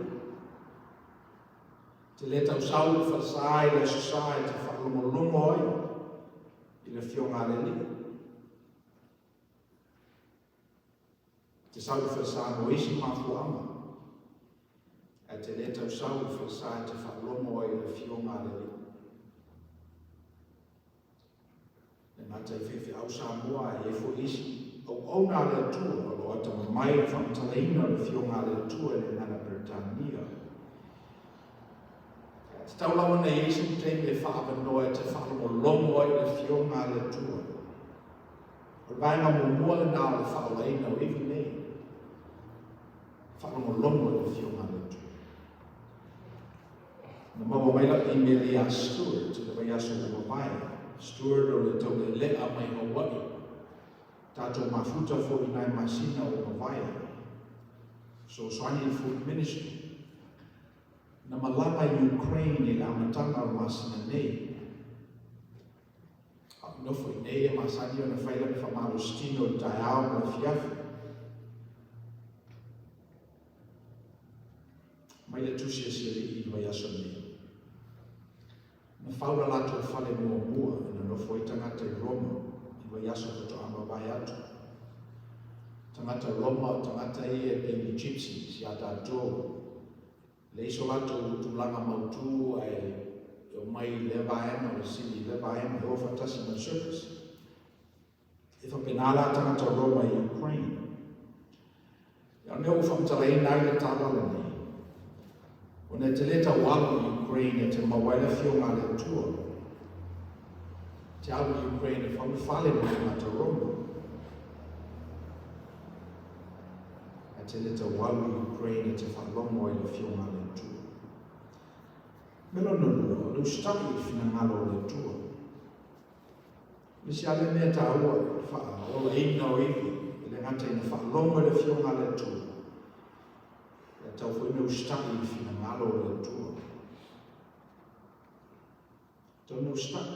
Te le tausau i le falesa i le Aso Sa e te faalogologo ai i le Afioga a le Alii. Te sau i le falesa mo isi mafuaaga, ae te le tausau i le falesa e te faalogo ai i le Afioga a le Alii. Le gata i faifeau Samoa ae i ai foi isi auauna a le Atua o lo o atamamai i le faamatalaina o le Afioga a le Atua i le gagana Peretania. Ae tatau lava ona i ai sina taimi e faaavanoa e te faalogologo ai i le Afioga a le Atua. O le vaega muamua lena o le faaolaina o ivi nei. Faalogologo i le Afioga a le Atua. Na maua mai lau email ia Stuart i le vaiaso ua mavae. Stuart o le taulealea mai Hawaii. Tatou mafuta foi i nai masina ua mavae. Fesoasoani i le Food Ministry. Na malaga i Ukraine i le amataga o le masina nei. A o nofo i nei e masani ona fai lana faamalositino i le taeao ma le afiafi. Mai le tusi a si alii i le vaiaso nei. Na fau la latou fale muamua e nonofo ai tagata i Roma i vaiaso faatoa mavae atu. Tagata Roma o tagata ia e pei ni gypsies iā tatou. Leai so latou tulaga mautū ae e omai i lea vaega o le sili i lea vaega e o faatasi ma le circus. E faapena la tagata Roma i Ukraine. Ia, o le mea ua faamatalaina ai le tala lenei, ona e te le tau alu i Ukraine e te maua ai le Afioga a le Atua. Te alu i Ukraine e fau le fale mo tagata Roma. Ae te le tau alu i Ukraine e te faalogo ai le Afioga a le Atua. Mea lona lua, o le usitai i le finagalo o le Atua. O le isi lava lea mea taua i le faaolaina o ivi, e le gata ina faalogo i le Afioga a le Atua, ae tatau foi ona usitai i le finagalo o le Atua. Tatau ona usitai.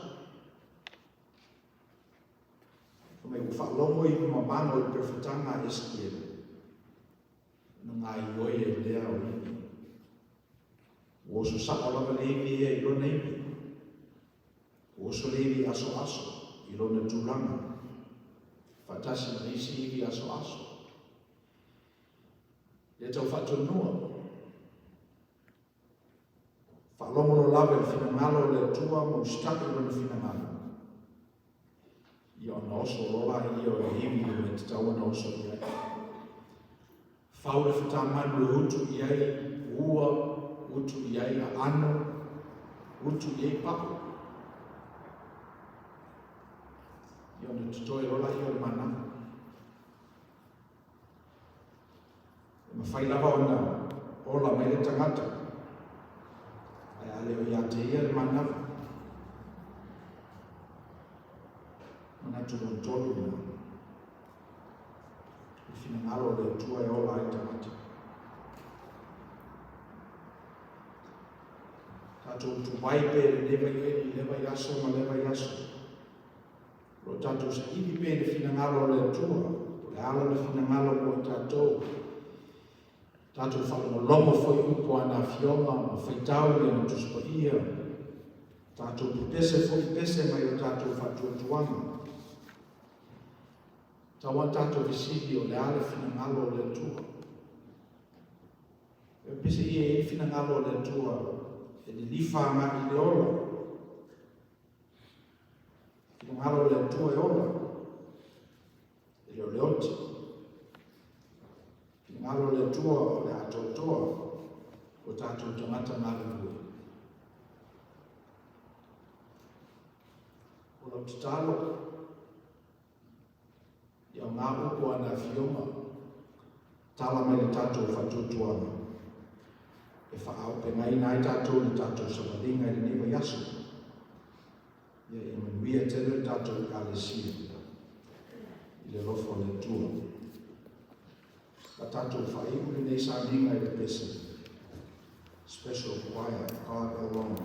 Fai mai ua faalogo ivi mamago i le perofetaga a Esekiele, ona gaoioi ai lea o ivi. Ua oso sao lava le ivi ia i lona ivi. Ua oso le ivi asoaso i lona tulaga, faatasi ma isi ivi asoaso. Le tau faatonua. Faalogo loa lava i le finagalo o le Atua ma usitai i Lona finagalo, ia ona oso loa laia o le ivi i le mea e tatau ona oso i ai. Fau le fatamanu e utu i ai ua, utu i ai aano, utu i ai pa'u. Ia ona totoe loa laia o le manava. E mafai lava ona ola mai le tagata, ae a le o ia te ia le manava. Manatu lona tolu lena. Le finagalo o le Atua e ola ai tagata. Tatou tuai pe lenei vai, lea vaiaso ma lea vaiaso. O lo o tatou saili pea i le finagalo o le Atua, po o le a Lona finagalo mo i tatou. Tatou faalogologo foi i upu a Ana Afioga ma faitau i Ana Tusi Paia. Tatou pepese foi i pese mai o tatou faatuatuaga. Tau a tatou fesili o le a le finagalo o le Atua. E pese ia e i ai le finagalo o le Atua e lilifa agai i le ola. Finagalo o le Atua e ola, e le o le oti. Finagalo o le Atua o le atoatoa o tatou tagata galulue. O lau tatalo, ia aoga upu a na afioga, tala mai le tatou faatuatuaga, e faaaupegaina ai tatou i le tatou savaliga i lenei vaiaso. Ia, ia manuia tele le tatou Ekalesia i le alofa o le Atua. La tatou faaiu lenei sauniga i le pese. Special Choir, God Alone.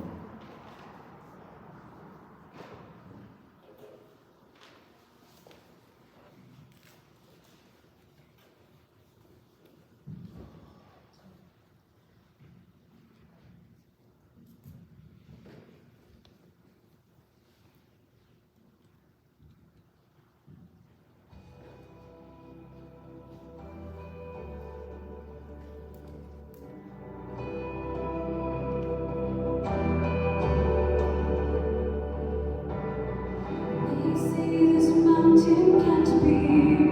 They say this mountain can't be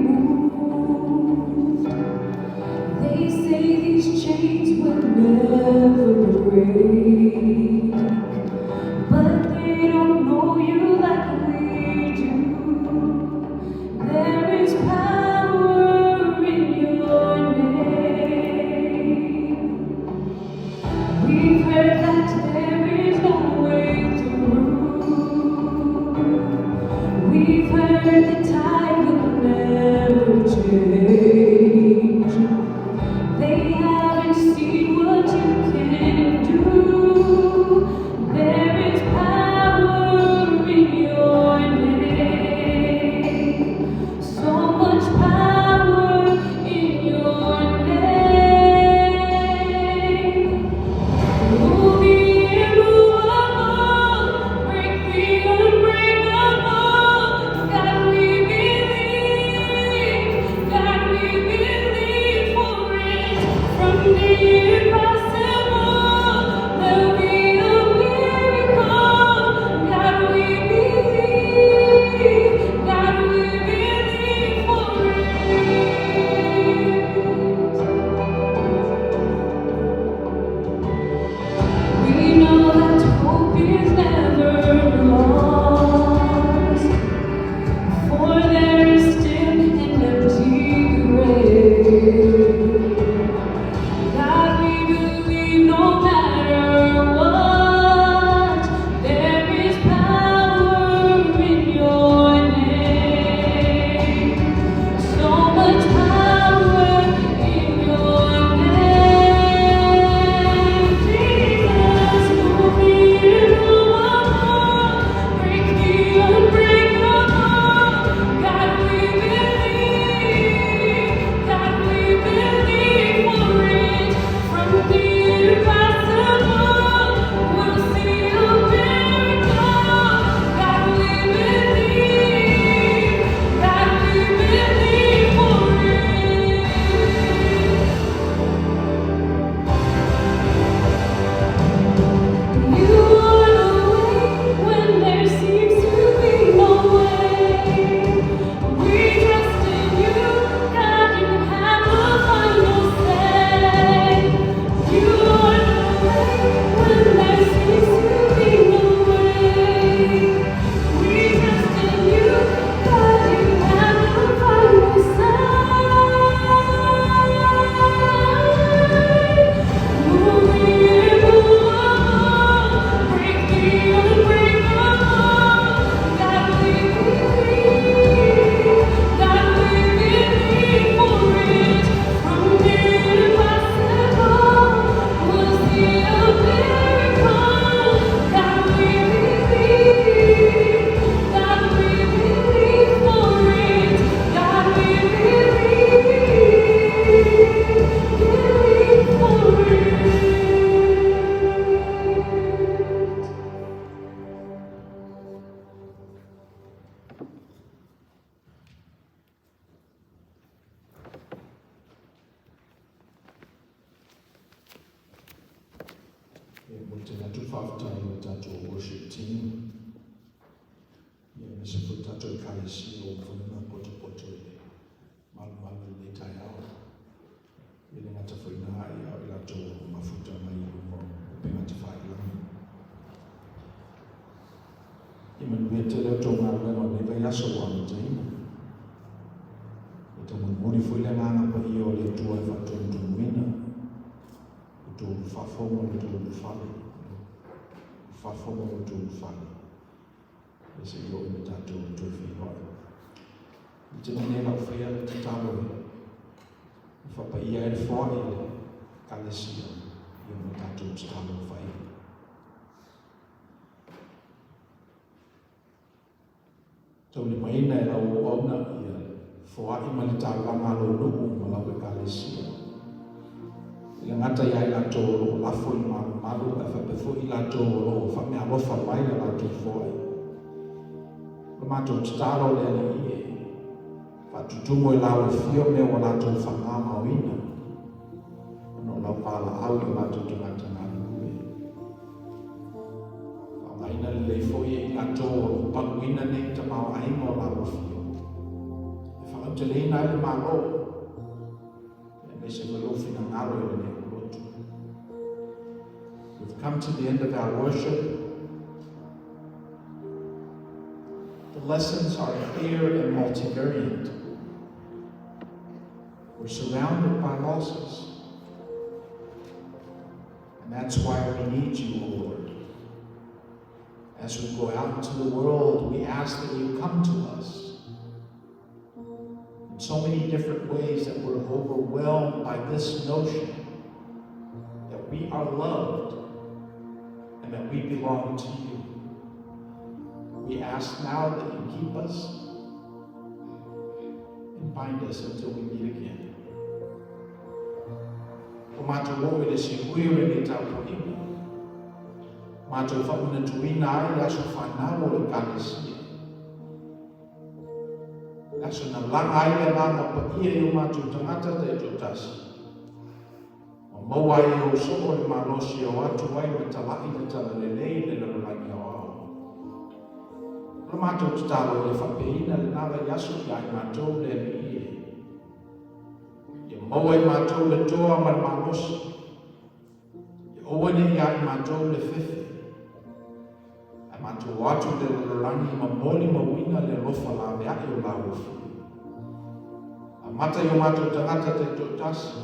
moved. They say these chains will never break. But they don't know you like we do. There is power in your name. We've heard that there is no way through. We've heard the tide will never change. They haven't seen what you can do. There is power in your name. So much power in your name. Move the immovable, break the unbreakable. God, we believe, God, we believe for it. From the impossible, there'll be a miracle. God, we believe, God, we believe for it. We know that hope is never lost, for there is still an empty grave. God. Momoli atu le faafetai i le tatou worship team, ia aemaise foi le tatou Ekalesia ua mafai ona potopoto i le malumalu i lenei taeao. E le gata foi i ina, ia o i latou o lo o mafuta mai i luga o upega tafailagi. Ia manuia tele a outou galuega o lenei vaiaso ua amataina. E taumolimoli foi le agaga paia o le Atua e faatonutonuina outou ulufafo ma lo outou ulufale, ulufafo ma lo outou ulufale, ia se i oo ina tatou toe feiloai. I te nei lau faia le tatalo e faapaia ai le foai a le Ekalesia ia ma tatou tatalo faia. Taulimaina e lau auauna ia foai ma le taulaga a lou nuu ma lau Ekalesia. E le gata ia i latou o lo o lafo i le malumalu, ae faapea foi i latou o lo o faameaalofa mai a latou foai. O le matou tatalo le Alii e faatutumu e lau afio mea ua latou faamamaoina, ona o lau valaau i o latou tagata galulue. Faaaogaina lelei foi e i latou o lo o paluina nei tamaoaiga o lau afio, e faalauteleina ai le Malo, aemaise foi lou finagalo i lenei olotu. We've come to the end of our worship. The lessons are clear and multivariant. We're surrounded by losses. And that's why we need you, O Lord. As we go out into the world, we ask that you come to us in so many different ways that we're overwhelmed by this notion that we are loved and that we belong to you. We ask now that you keep us and bind us until we meet again. Ua matou oo i le sihui o lenei tapuaiga, matou faamanatuina ai le aso fanau o le Ekalesia. Le aso na laga ai le agaga paia i o matou tagata taitoatasi, ma maua ai e ou soo le malosi e o atu ai ma tala'i le talalelei i le lalolagi aoao. O le matou tatalo ia faapeina lena vaiaso ia i matou le Alii e. Ia maua e matou le toa ma le malosi. Ia aua ne i ia i matou le fefe. Ae matou o atu i le lalolagi ma molimauina le alofa laveai o lau afio. Amata i o matou tagata taitoatasi,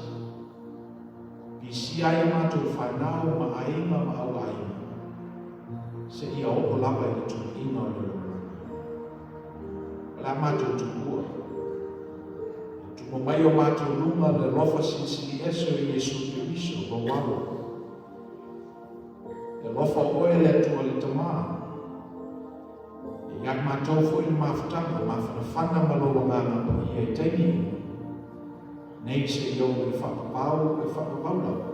pisia ai a matou fanau ma aiga ma auaiga, seia oo lava i le tuuaiga o le lalolagi. O le a matou tuua. E tumu mai o matou luma le alofa silisili ese o Iesu Keriso, lou Alo. E alofa oe le Atua le Tama. E ia matou foi le mafutaga, mafanafana ma lou agaga paia i taimi uma, nei seia oo i le faavavau e faavavau lava.